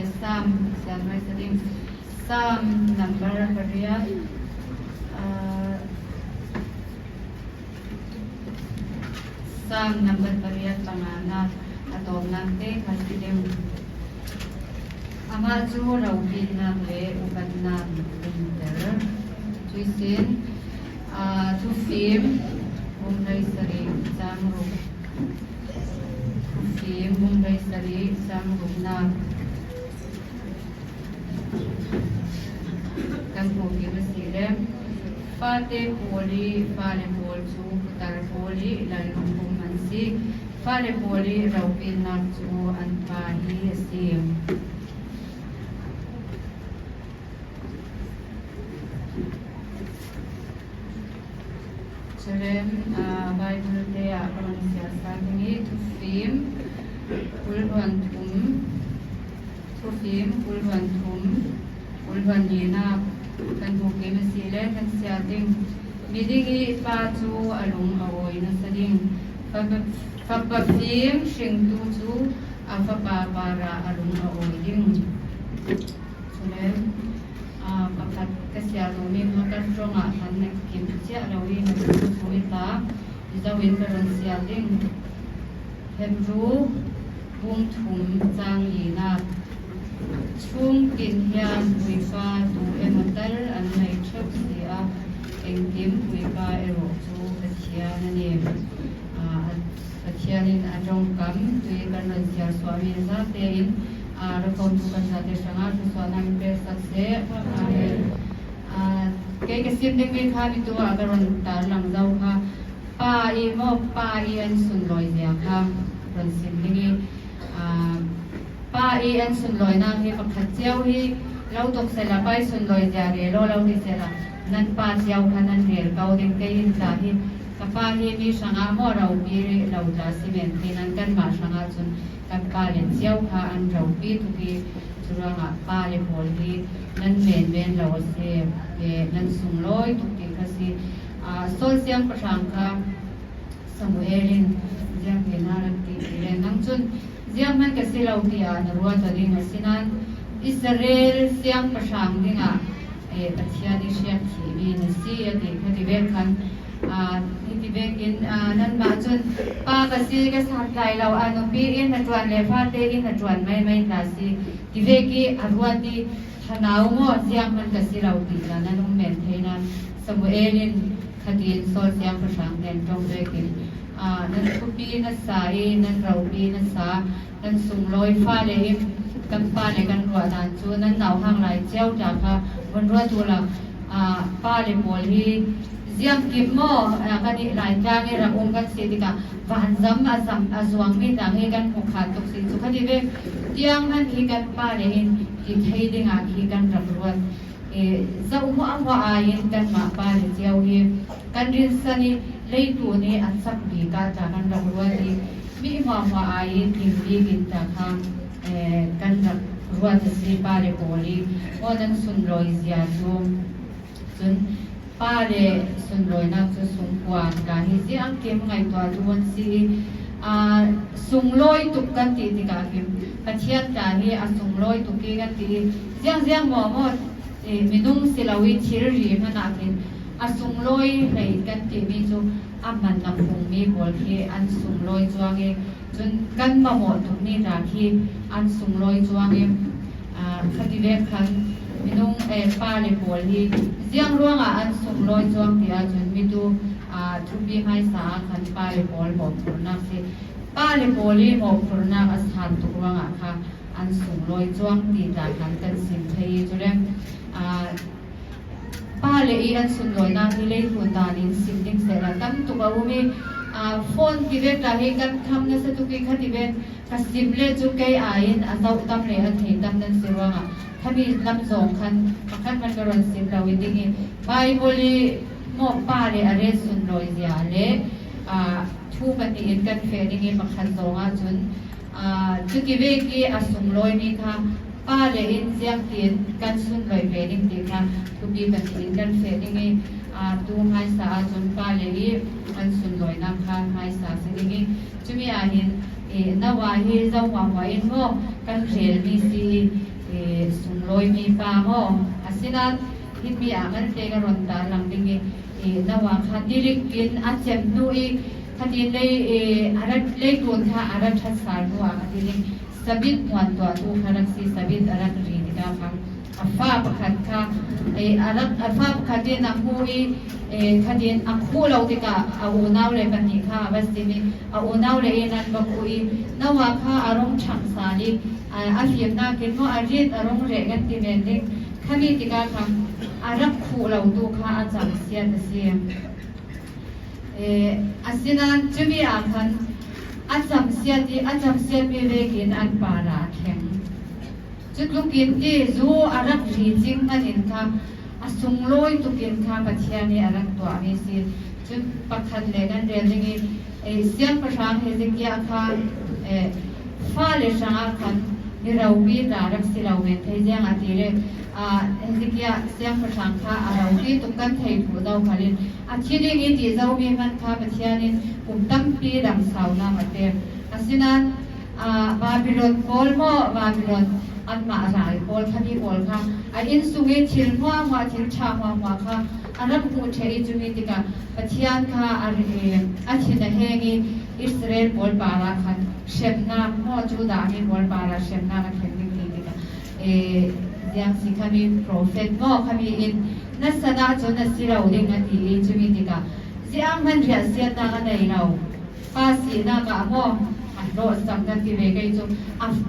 Psalm siam hmaisa ding. Psalm number pariat Psalm number pariat pangana a tawpnak te kha si ding. Amah cu ropitnak le upatnak umter. Cuisin thufim bung sarih caang ruk. Thufim bung sarih caang ruknak. Kan hmuhmi a si le fate pawl i fale pawl cu putar pawl i lal lungpum an si. Fale pawl i ropilnak cu an pa hi a si. Culem Baibal te ah ka run siasal ding i thufim kulhuan thum thufim kulhuan thum kulhuan linak kan hmuh kim a si le kan sia ding. Miding i pa cu a lung a awi nasa ding. Fapa fim hringtu cu a fapa parah a lung a awi ding. Culem pakhat ka sia lomi kha kan ṭawng ah khan na kim cia lo i na thu i hla Mizo in ka run sia ding. Hebrew bung thum caang linak Chungtin hian puipa tu emaw tal an nei ṭheuh si a, engkim puipa erawh cu Pathian a ni. Pathian in a ṭawngkam tui kan run siar suahmi zate in rakawmtu kan zate hrangah thluachuahnak in pek sak seh. Amen. Kei ka sim dingmi kha mitu ah ka run tarlang zau kha pa i maw pa i an sunlawi zia kha run sim ding i pa i an sunlawinak hi pakhat cio hi lo tuk sela pai sunlawi zia rel aw lo ti sela nan pa cio kha nan rel ko ding kei in tla hi ka pa hi mi hrangah maw ropi lo tla si men ti nan kanmah hrangah cun kan pale cio kha an ropi tuk i curuangah pale pawl hi nan men men lo a si e nan sunglawi tuk ti kha si. Saul siangpahrang kha Samuel in ziang te na rak ti ti le nang cun ziang hmanh ka si lo tiah na ruat ding a si nain Israel siangpahrang dingah Pathian i hriat thihmi na si a ti kha ti vek khan hiti vekin nanmah cun pa ka si ka santlai lo a nupi in a ṭuan le fate in a ṭuan mai mai hna si ti vek i a ruat i thanau maw ziang hmanh ka si lo ti na nan um men thei nan Samuel in khatin Saul siangpahrang nen ṭong vekin nan khupi na sa i nan ropi na sa nan sunglawi fale hi kan pale kan ruah dan cu nan nau hang lai cio ta kha von ruat u la pale pawl hi ziang kip maw kan i Laitlang i rak um kan si tikah vanzam a zam a zuangmi hna hi kan hmu khat tuk si cu khati ve tiang han hi kan pale in i thei dingah khi kan rak ruat zoh huah huah ai in kanmah pale cio hi kan rinsan i leitu nih an sak bik ah ta kan rak ruat i mi huah huah ai in tling bik in ta kha kan rak ruat a si pale pawl i aw nan sunlawi zia cu cun pale sunlawinak cu sungkuan ka hi ziang kim ngaihtuah tu an si i sunglawi tuk kan ti tikah hin Pathian ta hi a sunglawi tuk i kan ti i ziang ziang maw maw minung si lo i thilri hmanh ah khin a sunglawi hlei kan timi cu a man a phungmi pawl khi an sunglawi cuang i cun kan mamawh tukmi hna khi an sunglawi cuang i khati vek khan minung pale pawl hi ziang ruangah an sunglawi cuang ti ahcun mitu thupi hmaisa ah khan pale pawl mawhphurhnak si pale pawl i mawhphurhnak a san tuk ruangah kha an sunglawi cuang ti tla khan kan sim thei i cule pale i an sunlawinak hi leithu dan in sim ding sehla tam tuk a um i phone ti ve tla hi kan tham nasa tuk i khati ve ka sim le cu kei ai in a zoh tam le a thei tam nan si ruangah khami lam zong khan pakhat man ka ron sim lo i ding i Bible i maw pa le a re sunlawi zia le thu pahnih in kan fe ding i pakhat zong ahcun Cuti ve khi a sunglawimi kha pale in ziang tiin kan sunlawi ve ding ti kha thupi pahnih in kan feh ding i tu hmaisa ahcun pale i an sunlawinak kha hmaisa si ding i cumi ahhin Naua hi zo huah huah in maw kan rel mi si i sunglawi mi pa maw asinain himi ah kan te ka rawn tar lang ding i Naua kha tirik in a cem hnu i khatin lei leitun kha a ra ṭhat sal hnu ah khatin in sabit hmuan tuahtu kha rak si sabit a rak ri tikah khan a fa pakhat kha a rak a fa pakhat in a hmu i khatin a khuh lo tikah a unau le pahnih kha a va sim i a unau le in an va khuh i Noah kha a rung ṭhang sal i a fimnak in maw a rit a rung reh kan ti men ding khami tikah khan a rak khuh lo tu kha a cam siat a si. Asinain cumi ah khan a cam siat i a cam siatmi vekin an par ah a thleng. Cutluk in ti zu a rak ri cing hmanh in kha a sunglawi tuk in kha Pathian nih a rak tuahmi si. Cun pakhat le kan rel ding i siangpahrang Hezekiah kha fale hrangah khan mi ropi ta rak si lo men thei ziang ah ti le Hezekiah siangpahrang kha a ropi tuk kan thei phu zo khal in a thi ding i ti zomi hmanh kha Pathian in kum tampi dam saunak a pek. Asinain Babylon pawl maw Babylon anmah ral pawl kha mi pawl kha a inn sung i thil hmuahhmuah thil ṭha hmuahhmuah kha a rak hmuh ṭheh i cumi tikah Pathian kha a thin a heng i Israel pawl par ah khan hremnak maw Judah mi pawl par ah hremnak a thlen ding ti tikah ziang si kha mi profet maw kha mi in na san ahcun a si lo ding a ti i cumi tikah ziang hmanh riah siatnak a nei lo. Pa sinak ah maw a hlawh cang kan ti ve kei cu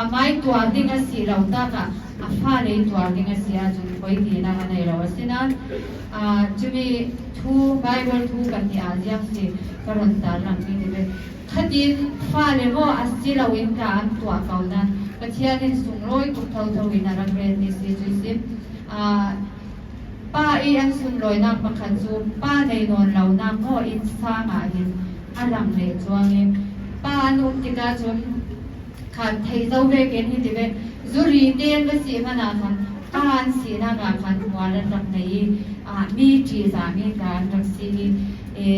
a mai tuar ding a si lo tak ah a fale i tuar ding a si ahcun poi tinak a nei lo. Asinain cumi thu Bible thu kan nih ah ziang si ka ron tar lang ti ti ve. Khatin fale maw a si lo in ka an tuah ko nan Pathian in sunglawi tuk thotho in a rak rel mi si cui si. Pa i an sunlawinak pakhat cu pa nei nawn lonak maw inn sang ah hin a lang le cuang i pa an um tikah cun khan thei zo vek in hi ti ve zuri te an va si hmanh ah khan pa an sinak ah khan hmual an rak nei i mi ṭihzahmi tla an rak si i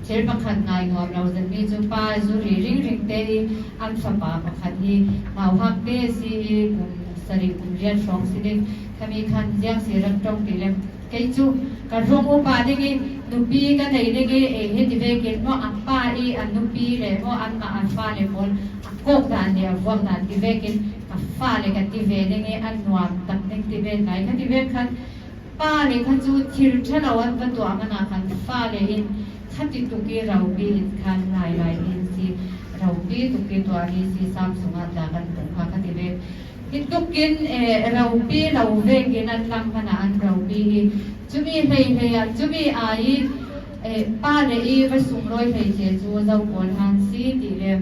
thil pakhat ngai nuam lo zatmi cu pa zuri ringring te i an fapa pakhat hi nauhak te si i kum sarih kum riat hrawng si ding khami khan ziang si rak tong ti le Kei cu ka rung upa ding i nupi ka nei ding i ei hi ti vekin maw a pa i a nupi le maw anmah an fale pawl a kawk dan le a vuak dan ti vekin ka fale ka ti ve ding i an nuam tak ning ti ven ngai kha ti vek khan pa le kha cu thil ṭhalo an va tuah man ah khan fale in khati tuk i ropi in khan ngai lai in si ropi tuk i tuah hi si Samsung ah tla kan hmuh kha kha ti vek Hi tluk in ropi lo vekin an lang hmanh ah an ropi i cumi hleihlei ah cumi ai i pa le i va sunglawi hleice cu zo pawl han si ti le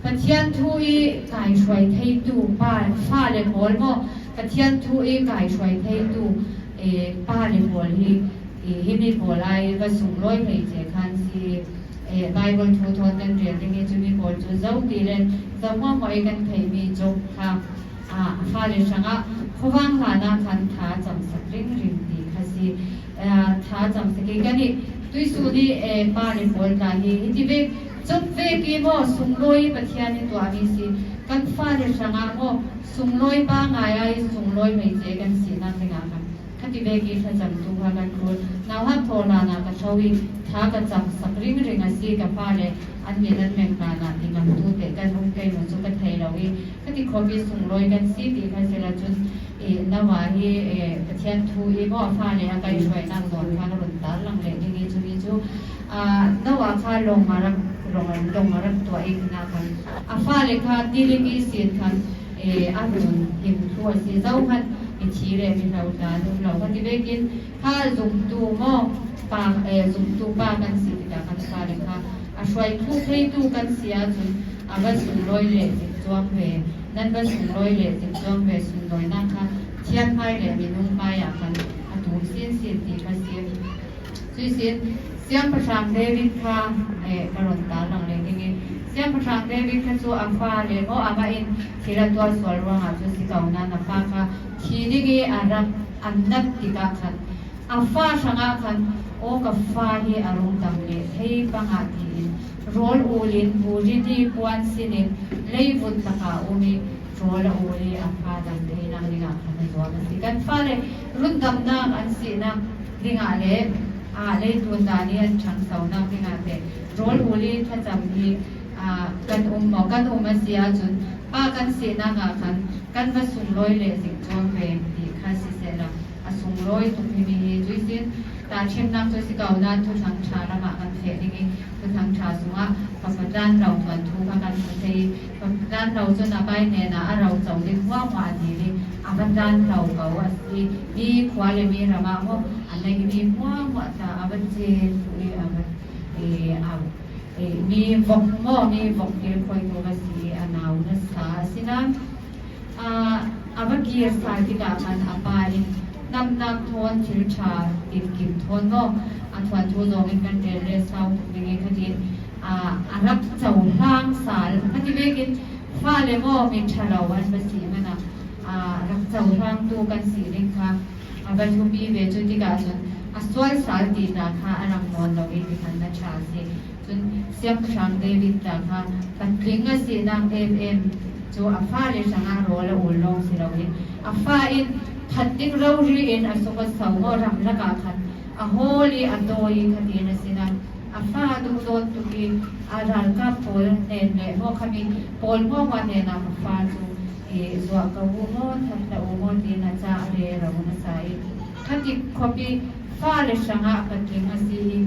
Pathian thu i kai hruai theitu pa fale pawl maw Pathian thu i kai hruai theitu pa le pawl hi himi pawl ai va sunglawi hleice khan si. Bible thu thawn kan rel ding i cumi pawl cu zo ti le zo hmuahhmuah i kan theihmi Job kha a fale hrangah khuavang hlan ah khan tha cam sak ringring ti kha si. Tha cam sak i kan i tuisun i pa le pawl tla hi hiti ve Job ve ki maw sunglawi Pathian i tuahmi si kan fale hrangah maw sunglawi pa ngai ai sunglawi meice kan sinak dingah khan Khati vek i thlacam tu kha kan rul. Nauhak thaw hlan ah ka tho i tha ka cam sak ringring a si. Ka fale an min an meng hlan ah ti ngam tu teh kan um kei maw cu ka thei lo i khati khop i sunglawi kan si ti kha sila cun i nawa hi Pathian thu i maw fale a kai hruainak zawn kha ka run tar lang leh ding i cumi cu nawa kha lawng a rak lawng a rak tuah i na khan a fale kha tiling i sin khan a run him thu a si. Zohhmanh, mithi le mihlo hna an um lo. Ka ti vekin kha zumtu maw pa zumtu pa kan si tikah kan fale kha a hruai thu theitu kan si ahcun a va sunglawi le zikcuang ve. Nan va sunglawi le zikcuang ve sunlawinak kha thian hmai le minung hmai ah khan a tum sinsin ti kha si. Cuisin Siangpahrang David kha ka rawn tar lang leng ding i Siangpahrang David kha cu a fale maw amah in thil a tuah sual ruangah cu si ko nain a fa kha thi ding i a rak an nat tikah khan a fa hrangah khan aw ka fa hi a rung dam le thei pangah tiin Rawl ul in buri ni puan sin in leivut lakah a um i rawl a ul i a fa dam theinak dingah khan a zuam a si. Kan fale rundamnak an sinak dingah le leitun dan i an ṭhangsonak dingah teh rawl ul i thlacam hi kan um maw? Kan um a si ahcun pa kan sinak ah khan kan va sunglawi le zikcawn ve ti kha siseh law a sunglawi tuk himi hi cuisin tahchimnak cu si ko nain thuthang ṭha ram ah kan feh ding i thuthang ṭha zungah fapa tlan lo tuan thu kha kan hmu thei i fapa tlan lo cun a pai nen ah a ro co ding huahhuah a dil i a va tlan lo ko a si mi khua le mi ram ah maw a neihmi huahhuah ta a va cen i a va mi vok maw mi vok kilkhawitu va si i a nau nasa a si nain a va kir sal tikah khan a pa in namnak thawn thil ṭha tinkim thawn maw a thuanthu zong in kan rel le sau tuk ding i khatin a rak cohlang sal khati vekin fale maw mi ṭhalo an va si hmanh ah rak cohlangtu kan si ding kha a va thupi ve. Cu tikah cun a sual sal ti hna kha a rang nawn lo i tikhan na ṭha a si. Cun Siangpahrang David tla kha patling a sinak emem cu a fale hrangah rawl a ul lawng si loin a fa in that ding rori in a suk a so maw ramlak ah khan a hawl i a dawi i khatin a sinah a fa duh dawt tuk i a ralkap pawl hnen le maw khami pawl maw hnen ah a fa cu i zuah ko u maw that hlah u maw tiin a ca a re ro hmasa i khati khuapi fale hrangah patling a si i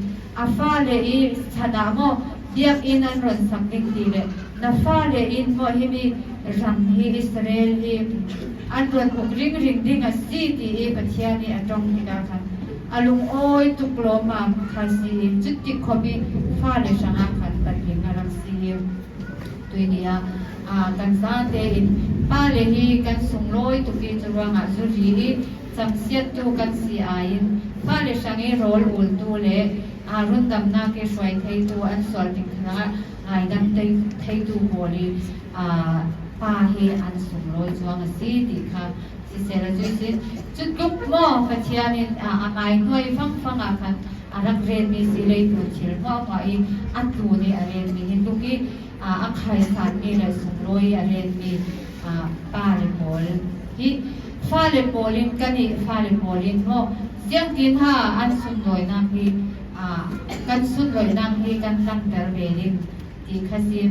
a fale i chan ah maw biakinn an ron sak ding ti le na fale in maw himi ram hi Israel hi an ron uk ringring ding a si ti i Pathian nih a tong tikah khan a lungawi tuk lawmmam kha si i cuti khuapi fale hrangah khan patling a rak si i tuini ah kan zate in pale hi kan sunglawi tuk i cu ruangah zuri i camsiattu kan si ai in fale hrang i rawl ultu le aa rundamnak i hruai theitu an sual tik hrangah ngaidam theitu pawl i pa hi an sunglawi cuang a si ti kha siseh cuisin cu tluk maw Pathian in a ngai hnuai fangfang ah khan a rak relmi si leitu thil hmuahhmuah i a tlu nih a relmi hi tluk i a khaisanmi le sunglawi a relmi pa le pawl hi fale pawl in kan i fale pawl in maw sianginn ha an sunlawinak hi kan sunlawinak hi kan langhter ve ding ti kha si.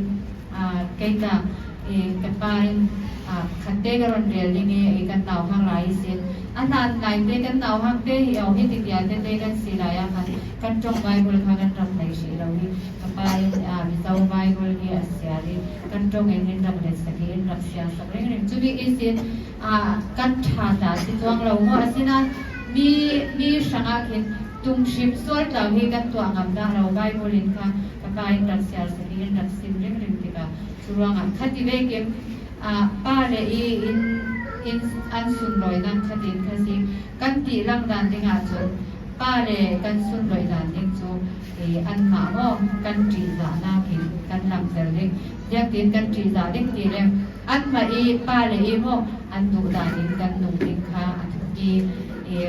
Kei ta ka pa in khatte ka ron rel ding i kan nau hang lai sin a hlan lai te kan nau hang te hi au hi ti te te kan si lai ah khan kan tong Bible kha kan rak nei hrih lo hi ka pa in Mizo Bible hi a sial i kan tong in in rak let sak i in rak sial sak ring ring. Cu bik in kan ṭha ta si chuang lo maw, asinain mi mi hrangah khin tung hrim sual tlau hi kan tuah ngam dah lo. Bible in kha ka pa in rak sial sak i in rak sim ring ring tikah cu ruangah khati vekim pa le i in in an sunlawinak khatin kha si kan ti lang dan dingah cun pa le kan sunlawi dan ding cu anmah maw kan ṭihzahnak in kan langhter ding biakinn kan ṭihzah ding ti le anmah i pa le i maw an duh dan in kan nung ding kha a thupi i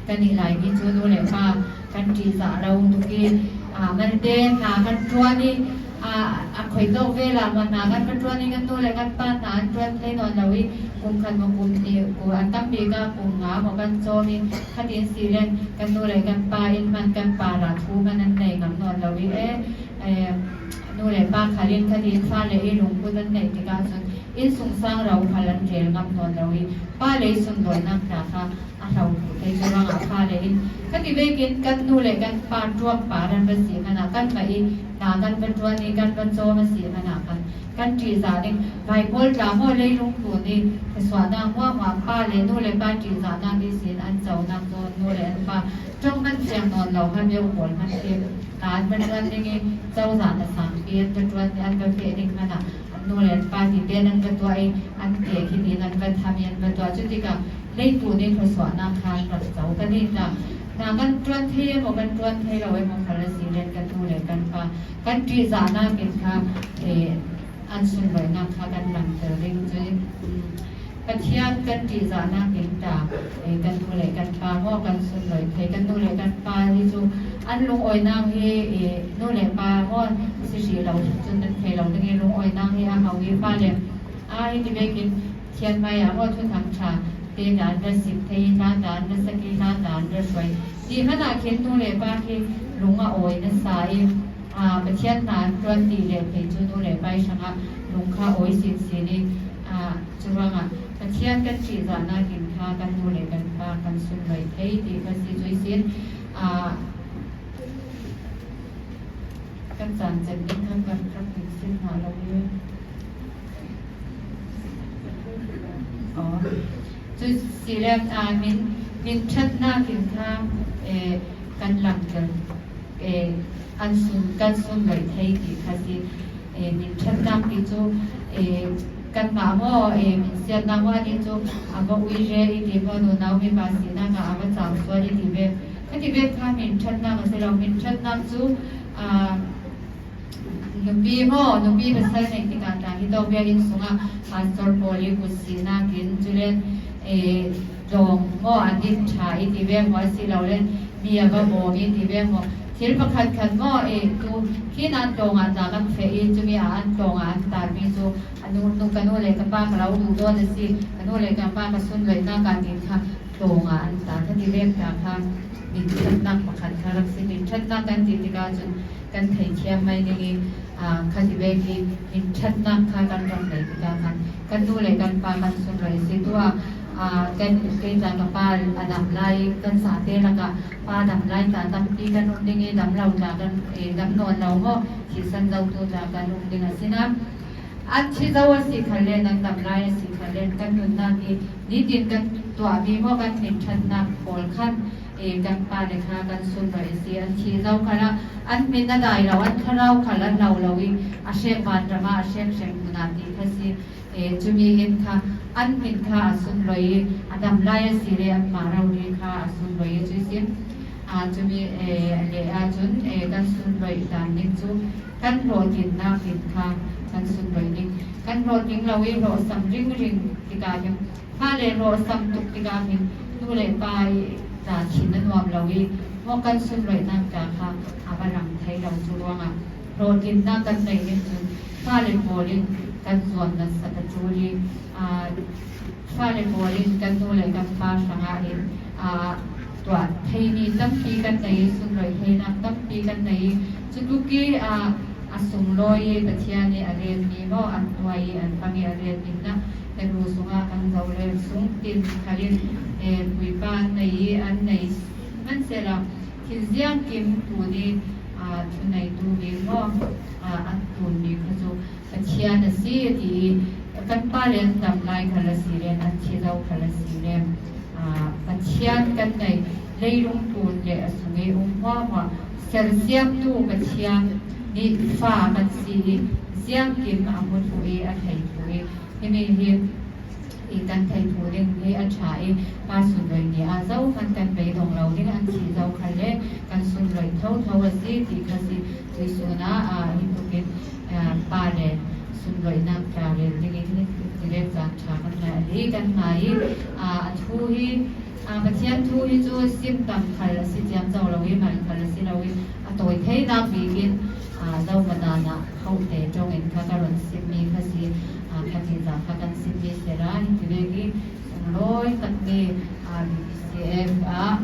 kan i Laimi cu nu le pa kan ṭihzah lo tuk i malte hna kan ṭuan i a khoi tawk ve la ma hna kan va ṭuan i kan nu le kan pa hna an ṭuan hlei nawn lo i kum khat maw kum hnih an tam bik ah kum nga maw kan cawm i khatin si len kan nu le kan pa in hman kan pa ra thu man an nei ngam nawn lo i e nu le pa khal in khatin fale i lungput an neih tikah cun inn sungsang ro khal an rel ngam nawn lo i pa lei sunlawinak hna kha a hlo thei cu ruangah fale in khati vekin kan nu le kan pa ṭuam pa ran va si hmanh ah kan mah i hna kan va ṭuan i kan va cawm a si hmanh ah khan kan ṭihzah ding Baibal tla maw leilung tu nih thluachuahnak huamhuam pa le nu le pa ṭihzahnak hi sin an conak cu nu le an pa ṭong man fiang nawn lo kha meo pawl hmanh khi an va ṭuan ding i cozah na sangpi an va ṭuan an va feh ding hmanh ah an nu le an pa ti ten an va tuah i an ke khi tin an va tham i an va tuah. Cu tikah leitu nih thluachuahnak kha an rak co. Kan i hna hna kan ṭuan thei emaw kan ṭuan thei lo emaw khal a si len kan nu le kan pa kan ṭihzahnak in kha an sunlawinak kha kan langhter ding cu Pathian kan ṭihzahnak in ta kan nu le kan pa maw kan sunlawi thei. Kan nu le kan pa hi cu An lungawinak hi nu le pa maw si hrih lo cun nan thei lo ding i lungawinak hi a hau i fale a hi ti bekin thian hmai ah maw thuthang ṭha te dan ra sim thei i hla dan ra sak i hla dan ra hruai ti hmanh ah khin nu le pa khi lung a awi nasa i Pathian hna an ṭuan ti le thei cu nu le pa i hrangah lung kha awi sinsin i cu ruangah Pathian kan ṭihzahnak in kha kan nu le kan pa kan sunlawi thei ti kha si cui sin kan caan cem ding kha kan rak in sim hna lo i cu si le min min ṭhatnak in kha kan langhter an sun kan sunlawi thei ti kha si. Min ṭhatnak ti cu kanmah maw min siatnak maw anih cu a va uire i ti maw nunau mipa sinak ah a va cang sual i ti ve. Khati ve kha min ṭhatnak a si lo. Min ṭhatnak cu nupi maw nupi pasal neih tikah tla hi to biakinn sungah pastor pawl i kut sinak in culen tlawng maw an din ṭha i ti ve maw asilole mi a va bawm i ti ve maw thil pakhat khat maw e tu khi nan tlawng ah ca kan feh i cumi ah an tlawng ah an tarmi cu anu nu ka nu le ka pa ka lo duh dawn a si ka nu le ka pa ka sunloihnak ah tin kha tlawng ah an tar kha ti vek ta kha min ṭhatnak pakhat kha rak si. Min ṭhatnak kan ti tikah cun kan theithiam mai ding i kha ti vek i min ṭhatnak kha kan rak neih tikah khan kan nu le kan pa kan sunlawi si tu ah kan kei tla ka pa a dam lai kan zate lakah pa dam lai tla tampi kan um ding i dam lo tla kan dam nawn lo maw thihsan zotu tla kan um ding a si na an thi zo a si khal le nan dam lai a si khal le kan nunnak hi nitin kan tuahmi maw kan min ṭhatnak pawl khan kan pa le kha kan sunlawi si. An thi zo khala an min a dai lo, an thlarau khal an lo lo i a hrek vanram ah a hrek hrem hmun ah ti kha si. Cumi in kha an min kha a sunlawi i a dam lai a si le anmah rori kha a sunlawi i cui sin cumi le ahcun kan sunlawi dan ning cu kan hlawhtlinnak in kha kan sunlawi ning kan hlawhtling lo i hlawhsam ringring tikah hin fale hlawhsam tuk tikah hin nu le pa i ta thin a nuam lo i maw kan sunlawinak ta kha a va lang thei lo. Cu ruangah hlawhtlinnak kan neih ning cun fale pawl in kan zuam nasat a ṭul i fale pawl in kan nu le kan pa hrangah hin tuah theimi tampi kan nei i sunlawih theinak tampi kan nei i cu tluk i a sunglawi i Pathian i a relmi maw an tuai i an hmang i a relmi na kan sungah kan zo le sung tin khalin puipa an nei i an nei hmanhsehlaw thil ziangkim tu nih thu neitu bik maw an tunmi kha cu Pathian a si ti i kan pale an dam lai khal a si len an thi lo khal a si len Pathian kan nei leilung tun le a sung i um huahhuah sersiamtu Pathian nih fa kan si i ziangkim a hmu i a thei thu i himi hi i kan thei thu ding hi a ṭha i pa sunlawi ni ah zohmanh kan beidong lo ding an thi zo khal le kan sunlawi thotho a si ti kha si. Tuisun ah hi tlukin pa le sunlawinak tla rel ding in tirek caan ṭha kan ngai ali kan ngai i a thu hi Pathian thu hi cu sim tam khal a si ciam co lo i mal khal a si lo i a tawi theinak bik in zomadan ah hote ṭong in kha ka ron simmi kha si kha ti za kha kan simmi sera hi ti vek i sunglawi takmi BBCF ah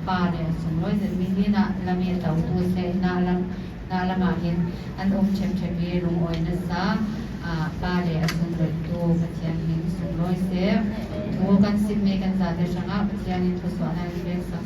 pa le sunglawi zetmi hi na lami a totu se na lam na lam ah hin an um ṭhemṭhem i lungawi nasa pa le a sunglawitu Pathian min sunglawi seh. Thu kan simmi kan zate hrangah Pathian in thluachuahnak in pek sak.